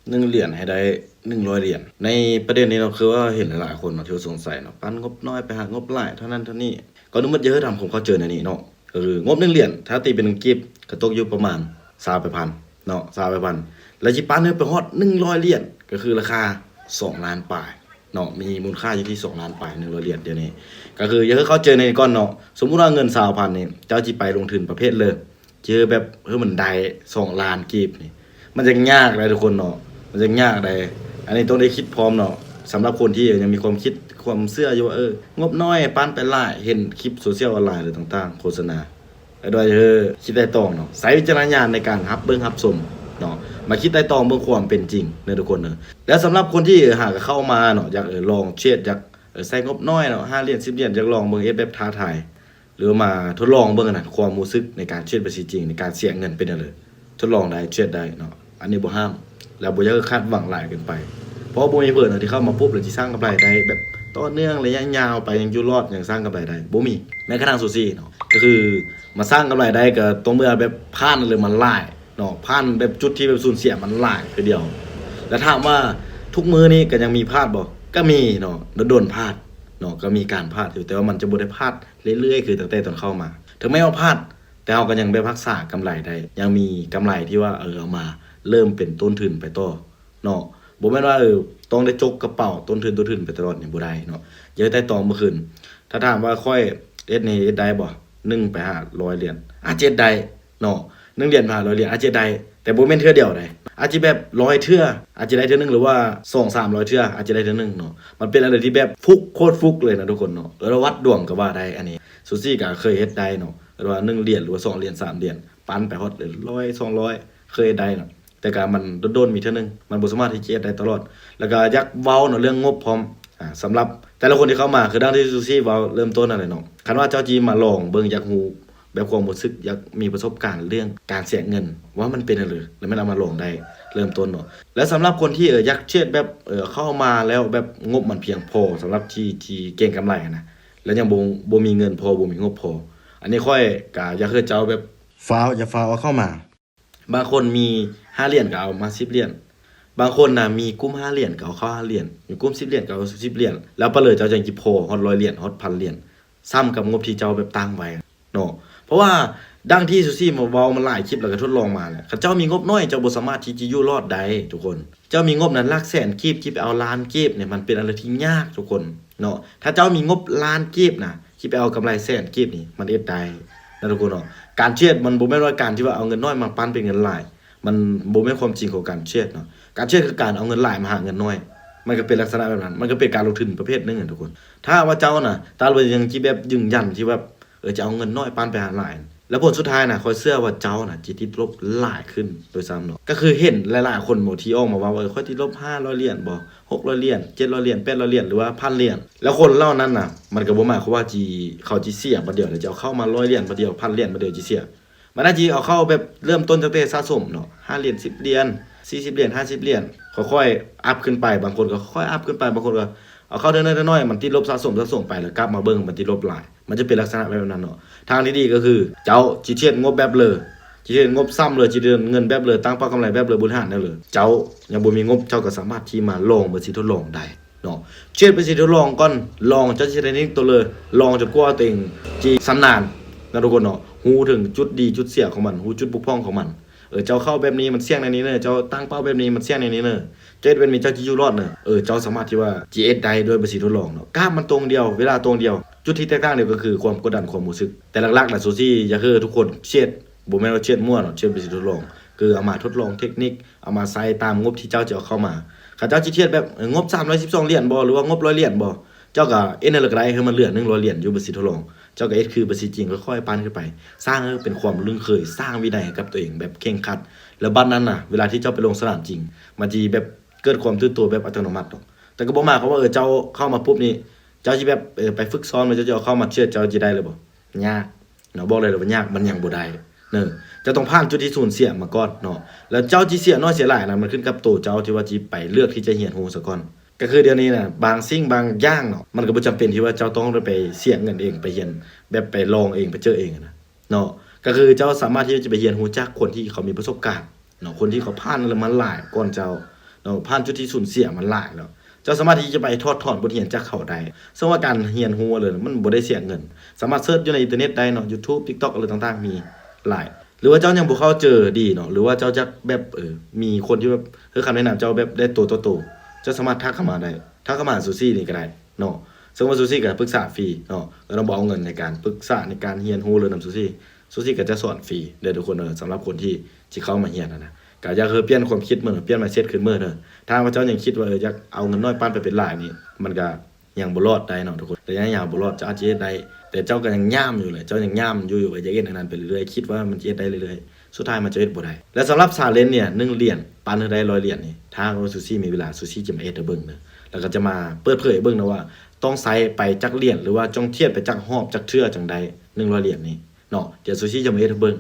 ໜຶ່ງຫຼຽນໃຫ້ໄດ້ໜຶ່ງຮ້ອຍຫຼຽນ. ໃນປະເດັນນີ້ເນາະ ຄືວ່າເຫັນຫຼາຍໆຄົນເນາະ ທີ່ວ່າສົງໄສເນາະ ປັນງົບນ້ອຍໄປຫາງົບຫຼາຍ ເທົ່ານັ້ນເທົ່ານີ້. ກ່ອນອື່ນໝົດ ຢາກໃຫ້ທຳຄວາມເຂົ້າໃຈໃນນີ້ເນາະ ກໍຄືງົບໜຶ່ງຫຼຽນ ຖ້າຕີເປັນເງິນກີບ ກໍຕົກຢູ່ປະມານຊາວປາຍພັນເນາະ ຊາວປາຍພັນ ແລ້ວຊິປັນໃຫ້ໄປຮອດໜຶ່ງຮ້ອຍຫຼຽນ ກໍຄືລາຄາສອງລ້ານປາຍເນາະ ມີມູນຄ່າຢູ່ທີ່ສອງລ້ານປາຍ ໜຶ່ງຮ້ອຍຫຼຽນ. ດຽວນີ້ກໍຄືຢາກໃຫ້ເຂົ້າໃຈໃນນີ້ກ່ອນເນາະ ສົມມຸດວ່າເງິນຊາວພັນນີ້ ເຈົ້າຊິໄປລົງທຶນປະເພດເລີຍ ເຈີແບບ ເອີ ມັນໄດ້ສອງລ້ານກີບນີ້ ມັນຍັງຍາກໄດ໋ທຸກຄົນເນາະ ມັນຍັງຍາກໄດ໋. ອັນນີ້ຕ້ອງໄດ້ຄິດພ້ອມເນາະ ສຳລັບຄົນທີ່ຍັງມີຄວາມຄິດ ຄວາມເຊື່ອຢູ່ວ່າ ເອີ ງົບນ້ອຍປັນໄປຫຼາຍ ເຫັນຄລິບໂຊຊຽວອອນລາຍ ຫຼື ຕ່າງໆ ໂຄສະນາ ແລ້ວດ້ວຍ ເອີ ຄິດໄຕ່ຕອງເນາະ ໃຊ້ວິຈາລະນະຍານໃນການຮັບເບິ່ງຮັບຊົມເນາະ ມາຄິດໄຕ່ຕອງເບິ່ງຄວາມເປັນຈິງເດີທຸກຄົນເດີ. ແລ້ວສຳລັບຄົນທີ່ ເອີ ຫາກະເຂົ້າມາເນາະ ຢາກ ເອີ ລອງເທຣດ ຢາກ ເອີ ໃສ່ງົບນ້ອຍເນາະ ຫ້າຫຼຽນ ສິບຫຼຽນ ຢາກລອງເບິ່ງ ເຮັດແບບທ້າທາຍ ຫຼືວ່າມາທົດລອງເບິ່ງຫັ້ນນະ ຄວາມຮູ້ສຶກໃນການເທຣດບັນຊີຈິງ ໃນການເສຍເງິນເປັນຈັ່ງໃດ ທົດລອງໄດ້ ເທຣດໄດ້ເນາະ ອັນນີ້ບໍ່ຫ້າມ ແລະ ບໍ່ຢາກໃຫ້ຄາດຫວັງຫຼາຍເກີນໄປ ເພາະວ່າບໍ່ມີຜູ້ໃດທີ່ເຂົ້າມາປຸບ ແລ້ວຊິສ້າງກຳໄລໄດ້ແບບຕໍ່ເນື່ອງໄລຍະຍາວໄປ ຍັງຢູ່ລອດ ຍັງສ້າງກຳໄລໄດ້ ບໍ່ມີ. ແມ້ກະທັ້ງຊູຊີເນາະ ກໍຄືມາສ້າງກຳໄລໄດ້ ກໍຕໍ່ເມື່ອແບບຜ່ານເລີຍມາຫຼາຍເນາະ ຜ່ານແບບຈຸດທີ່ແບບສູນເສຍມັນຫຼາຍເທື່ອດຽວ. ແລ້ວຖາມວ່າທຸກມື້ນີ້ກໍຍັງມີພາດບໍ່? ກໍມີເນາະ ດົນໆພາດເນາະ ກໍມີການພາດຢູ່ ແຕ່ວ່າມັນຈະບໍ່ໄດ້ພາດ ເລື້ອຍໆ ຄືຕັ້ງແຕ່ຕອນເຂົ້າມາ ເຖິງແມ່ນວ່າພາດ ແຕ່ເຮົາກໍຍັງແບບຮັກສາກຳໄລໄດ້ ຍັງມີກຳໄລທີ່ວ່າ ເອີ ເອົາມາເລີ່ມເປັນຕົ້ນທຶນໄປຕໍ່ເນາະ ບໍ່ແມ່ນວ່າ ເອີ ຕ້ອງໄດ້ຈົກກະເປົາຕົ້ນທຶນ ຕົ້ນທຶນໄປຕະຫຼອດນີ້ ບໍ່ໄດ້ເນາະ. ຢ່າໃຫ້ໄຕ່ຕອງເມື່ອຄືນ ຖ້າຖາມວ່າຂ້ອຍເຮັດນີ້ເຮັດໄດ້ບໍ່? ໜຶ່ງໄປຫາຮ້ອຍຫຼຽນ ອາດຈະເຮັດໄດ້ເນາະ ໜຶ່ງຫຼຽນໄປຫາຮ້ອຍຫຼຽນ ອາດຈະເຮັດໄດ້ ແຕ່ບໍ່ແມ່ນເທື່ອດຽວໃດ ອາດຈະແບບຮ້ອຍເທື່ອ ອາດຈະໄດ້ເທື່ອໜຶ່ງ ຫຼືວ່າສອງສາມຮ້ອຍເທື່ອ ອາດຈະໄດ້ເທື່ອໜຶ່ງເນາະ. ມັນເປັນອັນໃດທີ່ແບບຟຸກ ໂຄດຟຸກເລີຍນະທຸກຄົນເນາະ ເອີ້ນວ່າວັດດວງກໍວ່າໄດ້. ອັນນີ້ຊູຊີກໍເຄີຍເຮັດໄດ້ເນາະ ເອີ້ນວ່າໜຶ່ງຫຼຽນ ຫຼືວ່າສອງຫຼຽນ ສາມຫຼຽນ ປັນໄປຮອດເລີຍ ຮ້ອຍ ສອງຮ້ອຍ ເຄີຍເຮັດໄດ້ເນາະ ແຕ່ກໍມັນດົນໆມີເທື່ອໜຶ່ງ ມັນບໍ່ສາມາດທີ່ຈະເຮັດໄດ້ຕະຫຼອດ. ແລ້ວກໍຢາກເວົ້າເນາະ ເລື່ອງງົບພ້ອມ ອາ ສຳລັບແຕ່ລະຄົນທີ່ເຂົ້າມາ ຄືດັ່ງທີ່ຊູຊີເວົ້າເລີ່ມຕົ້ນນັ້ນແຫຼະເນາະ ຄັນວ່າເຈົ້າຈິມາລອງເບິ່ງ ຢາກຮູ້ ແບບຄວາມຮູ້ສຶກ ຢາກມີປະສົບການເລື່ອງການເສຍເງິນ ວ່າມັນເປັນຈັ່ງໃດ ແລ້ວແມ່ນເອົາມາລອງໄດ້ ເລີ່ມຕົ້ນເນາະ. ແລ້ວສຳລັບຄົນທີ່ ເອີ ຢາກເທຣດແບບ ເອີ ເຂົ້າມາແລ້ວແບບງົບມັນພຽງພໍ ສຳລັບທີ່ ທີ່ເກັ່ງກຳໄລຫັ້ນນະ ແລ້ວຍັງບໍ່ ບໍ່ມີເງິນພໍ ບໍ່ມີງົບພໍ ອັນນີ້ຂ້ອຍກະຢາກໃຫ້ເຈົ້າແບບ ຟ້າວ ຢ່າຟ້າວເອົາເຂົ້າມາ. ບາງຄົນມີຫ້າຫຼຽນກໍເອົາມາສິບຫຼຽນ ບາງຄົນນະມີກຸ້ມຫ້າຫຼຽນກໍເອົາເຂົ້າຫ້າຫຼຽນ ມີກຸ້ມສິບຫຼຽນກໍເອົາສິບຫຼຽນ ແລ້ວປະເລີຍເຈົ້າຈັ່ງຊິພໍຮອດຮ້ອຍຫຼຽນ ຮອດພັນຫຼຽນ ສ່ຳກັບງົບທີ່ເຈົ້າແບບຕັ້ງໄວ້ເນາະ. ເພາະວ່າດັ່ງທີ່ຊູຊີມາເວົ້າມາຫຼາຍຄລິບ ແລ້ວກໍທົດລອງມາແຫຼະ ຄັນເຈົ້າມີງົບນ້ອຍ ເຈົ້າບໍ່ສາມາດທີ່ຈະຢູ່ລອດໄດ້ທຸກຄົນ. ເຈົ້າມີງົບນັ້ນຫຼັກແສນກີບ ຊິໄປເອົາລ້ານກີບນີ້ ມັນເປັນອັນທີ່ຍາກທຸກຄົນເນາະ. ຖ້າເຈົ້າມີງົບລ້ານກີບນະ ຊິໄປເອົາກຳໄລແສນກີບນີ້ ມັນເຮັດໄດ້ນະທຸກຄົນເນາະ. ການເທຣດມັນບໍ່ແມ່ນວ່າການທີ່ວ່າເອົາເງິນນ້ອຍມາປັນເປັນເງິນຫຼາຍ ມັນບໍ່ແມ່ນຄວາມຈິງຂອງການເທຣດເນາະ. ການເທຣດຄືການເອົາເງິນຫຼາຍມາຫາເງິນນ້ອຍ ມັນກໍເປັນລັກສະນະແບບນັ້ນ ມັນກໍເປັນການລົງທຶນປະເພດໜຶ່ງນະທຸກຄົນ. ຖ້າວ່າເຈົ້ານະ ຕາລວຍັງຊິແບບຢືນຢັນທີ່ແບບ ເອີ ຈະເອົາເງິນນ້ອຍປັນໄປຫາຫຼາຍ ແລ້ວຜົນສຸດທ້າຍນະ ຂ້ອຍເຊື່ອວ່າເຈົ້ານະ ຊິຕິດລົບຫຼາຍຂຶ້ນດ້ວຍຊ້ຳເນາະ. ກໍຄືເຫັນຫຼາຍໆຄົນບໍ່ ທີ່ອອກມາເວົ້າວ່າ ເອີ ຂ້ອຍຕິດລົບຫ້າຮ້ອຍຫຼຽນບໍ ຫົກຮ້ອຍຫຼຽນ ເຈັດຮ້ອຍຫຼຽນ ແປດຮ້ອຍຫຼຽນ ຫຼືວ່າພັນຫຼຽນ ແລ້ວຄົນເຫຼົ່ານັ້ນນະ ມັນກໍບໍ່ໝາຍຄວາມວ່າຊິ ເຂົາຊິເສຍບາດດຽວ ແລ້ວຈະເອົາເຂົ້າມາຮ້ອຍຫຼຽນບາດດຽວ ພັນຫຼຽນບາດດຽວຊິເສຍ. ມັນອາດຊິເອົາເຂົ້າແບບເລີ່ມຕົ້ນຕັ້ງແຕ່ສະສົມເນາະ ຫ້າຫຼຽນ ສິບຫຼຽນ ສີ່ສິບຫຼຽນ ຫ້າສິບຫຼຽນ ຄ່ອຍໆອັບຂຶ້ນໄປ. ບາງຄົນກໍຄ່ອຍອັບຂຶ້ນໄປ ບາງຄົນກໍເອົາເຂົ້າເທື່ອໜ້ອຍໆ ມັນຕິດລົບສະສົມ ສະສົມໄປ ແລ້ວກັບມາເບິ່ງມັນຕິດລົບຫຼາຍ ມັນຈະເປັນລັກສະນະແບບນັ້ນເນາະ. ທາງທີ່ດີກໍຄືເຈົ້າຊິເທຣດງົບແບບເລີ ຊິເທຣດງົບຊ້ຳເລີ ຊິເທຣດເງິນແບບເລີ ຕັ້ງເປົ້າກຳໄລແບບເລີ ບໍລິຫານແນວເລີ. ເຈົ້າຍັງບໍ່ມີງົບ ເຈົ້າກໍສາມາດທີ່ມາລອງເປີດສິດທົດລອງໄດ້ເນາະ. ເທຣດເປັນສິດທົດລອງກ່ອນ ລອງເຈົ້າຊິເທຣດເທັກນິກໂຕເລີ ລອງຈົນກວ່າຕົວເອງຊິຊຳນານນະທຸກຄົນເນາະ ຮູ້ເຖິງຈຸດດີຈຸດເສຍຂອງມັນ ຮູ້ຈຸດບົກຜ່ອງຂອງມັນ. ເອີ ເຈົ້າເຂົ້າແບບນີ້ມັນສ່ຽງແນວນີ້ເນີ ເຈົ້າຕັ້ງເປົ້າແບບນີ້ມັນສ່ຽງແນວນີ້ເນີ ເຈົ້າເຮັດແບບນີ້ເຈົ້າຈະຢູ່ລອດເນີ. ເອີ ເຈົ້າສາມາດທີ່ວ່າຊິເຮັດໄດ້ດ້ວຍເປັນສິດທົດລອງເນາະ ກາບມັນຕົງດຽວ ເວລາຕົງດຽວ. ຈຸດທີ່ແຕກຕ່າງດຽວກໍຄືຄວາມກົດດັນ ຄວາມຮູ້ສຶກ. ແຕ່ຫຼັກໆນະ ຊູຊີຢາກໃຫ້ທຸກຄົນເທຣດ ບໍ່ແມ່ນວ່າເທຣດມົ້ວເນາະ ເທຣດເປັນສິດທົດລອງ ຄືເອົາມາທົດລອງເທັກນິກ ເອົາມາໃຊ້ຕາມງົບທີ່ເຈົ້າຈະເອົາເຂົ້າມາ. ຄັນເຈົ້າຊິເທຣດແບບ ເອີ ງົບສາມຮ້ອຍສິບສອງຫຼຽນບໍ ຫຼືວ່າງົບຮ້ອຍຫຼຽນບໍ ເຈົ້າກໍເຮັດແນວໃດກໍໄດ້ໃຫ້ມັນເຫຼືອໜຶ່ງຮ້ອຍຫຼຽນຢູ່ບັນຊີທົດລອງ. ເຈົ້າກໍເຮັດຄືບັນຊີຈິງ ຄ່ອຍໆປັນຂຶ້ນໄປ ສ້າງໃຫ້ເປັນຄວາມລຶ້ງເຄີຍ ສ້າງວິໄນໃຫ້ກັບຕົວເອງແບບເຄັ່ງຄັດ ແລ້ວບັດນັ້ນນະ ເວລາທີ່ເຈົ້າໄປລົງສະໜາມຈິງ ມັນຊິແບບເກີດຄວາມຕື່ນໂຕແບບອັດຕະໂນມັດດອກ. ແຕ່ກໍບໍ່ໝາຍຄວາມວ່າ ເອີ ເຈົ້າເຂົ້າມາປຸບນີ້ ເຈົ້າຊິແບບ ເອີ ໄປຝຶກຊ້ອມ ແລ້ວເຈົ້າຈະເອົາເຂົ້າມາເທຣດ ເຈົ້າຈະໄດ້ເລີຍບໍ? ຍາກເນາະ ບອກເລີຍວ່າຍາກ ມັນຍັງບໍ່ໄດ້ເນີ. ເຈົ້າຕ້ອງຜ່ານຈຸດທີ່ສູນເສຍມາກ່ອນເນາະ ແລ້ວເຈົ້າຊິເສຍໜ້ອຍເສຍຫຼາຍນັ້ນ ມັນຂຶ້ນກັບໂຕເຈົ້າທີ່ວ່າຊິໄປເລືອກທີ່ຈະຮຽນຮູ້ສາກ່ອນ. ກໍຄືດຽວນີ້ນະ ບາງສິ່ງບາງຢ່າງເນາະ ມັນກໍບໍ່ຈຳເປັນທີ່ວ່າເຈົ້າຕ້ອງໄດ້ໄປເສຍເງິນເອງ ໄປຮຽນ ແບບໄປລອງເອງ ໄປເຈີເອງນະເນາະ. ກໍຄືເຈົ້າສາມາດທີ່ຈະໄປຮຽນຮູ້ຈາກຄົນທີ່ເຂົາມີປະສົບການເນາະ ຄົນທີ່ເຂົາຜ່ານອັນນັ້ນມາຫຼາຍກ່ອນເຈົ້າ ເນາະ ຜ່ານຈຸດທີ່ສູນເສຍມາຫຼາຍແລ້ວ. ເຈົ້າສາມາດທີ່ຈະໄປຖອດຖອນບົດຮຽນຈາກເຂົາໄດ້. ເຊິ່ງວ່າການຮຽນຮູ້ເລີຍມັນບໍ່ໄດ້ເສຍເງິນ, ສາມາດເສີດຢູ່ໃນອິນເຕີເນັດໄດ້ເນາະ, ຢູທູບ ຕິກຕັອກ ອະໄລຕ່າງໆມີຫຼາຍ. ຫຼືວ່າເຈົ້າຍັງບໍ່ເຂົ້າໃຈດີເນາະ, ຫຼືວ່າເຈົ້າຢາກແບບ ເອີ ມີຄົນທີ່ແບບໃຫ້ຄຳແນະນຳເຈົ້າແບບໄດ້ໂຕຕໍ່ໂຕ, ເຈົ້າສາມາດທັກເຂົ້າມາໄດ້, ທັກເຂົ້າມາຫາຊູຊີນີ້ກໍໄດ້ເນາະ. ເຊິ່ງວ່າຊູຊີກໍປຶກສາຟຣີເນາະ, ກໍຕ້ອງບໍ່ເອົາເງິນໃນການປຶກສາໃນການຮຽນຮູ້ເລີຍນຳຊູຊີ. ຊູຊີກໍຈະສອນຟຣີເດີທຸກຄົນເດີ, ສຳລັບຄົນທີ່ ທີ່ເຂົ້າມາຮຽນຫັ້ນນະ ກໍຢາກໃຫ້ປ່ຽນຄວາມຄິດເບິ່ງ, ປ່ຽນມາຍເຊັດຂຶ້ນເບິ່ງເດີ. ຖ້າວ່າເຈົ້າຍັງຄິດວ່າ ເອີ ຢາກເອົາເງິນນ້ອຍປັ້ນໄປເປັນຫຼາຍນີ້ ມັນກໍຍັງບໍ່ລອດໄດ້ເນາະທຸກຄົນ. ໄລຍະຍາວບໍ່ລອດ, ເຈົ້າອາດຈະເຮັດໄດ້, ແຕ່ເຈົ້າກໍຍັງຫຍ້າມຢູ່ແຫຼະ, ເຈົ້າຍັງຫຍ້າມຢູ່ ຢູ່ ຢາກເຮັດອັນນັ້ນໄປເລື້ອຍໆ, ຄິດວ່າມັນຈະເຮັດໄດ້ເລື້ອຍໆ, ສຸດທ້າຍມັນຈະເຮັດບໍ່ໄດ້. ແລະ ສຳລັບຊາເລນຈ໌ນີ້ ໜຶ່ງຫຼຽນ ປັ້ນໃຫ້ໄດ້ຮ້ອຍຫຼຽນນີ້, ຖ້າວ່າຊູຊີມີເວລາ ຊູຊີຈະມາເຮັດໃຫ້ເບິ່ງເດີ, ແລ້ວກໍຈະມາເປີດເຜີຍໃຫ້ເບິ່ງນະວ່າ ຕ້ອງໃຊ້ໄປຈັກຫຼຽນ ຫຼືວ່າຕ້ອງທຽດໄປຈັກຮອບ ຈັກເທື່ອຈັ່ງໄດ້ ໜຶ່ງຮ້ອຍຫຼຽນນີ້ເນາະ. ດຽວຊູຊີຈະມາເຮັດໃຫ້ເບິ່ງ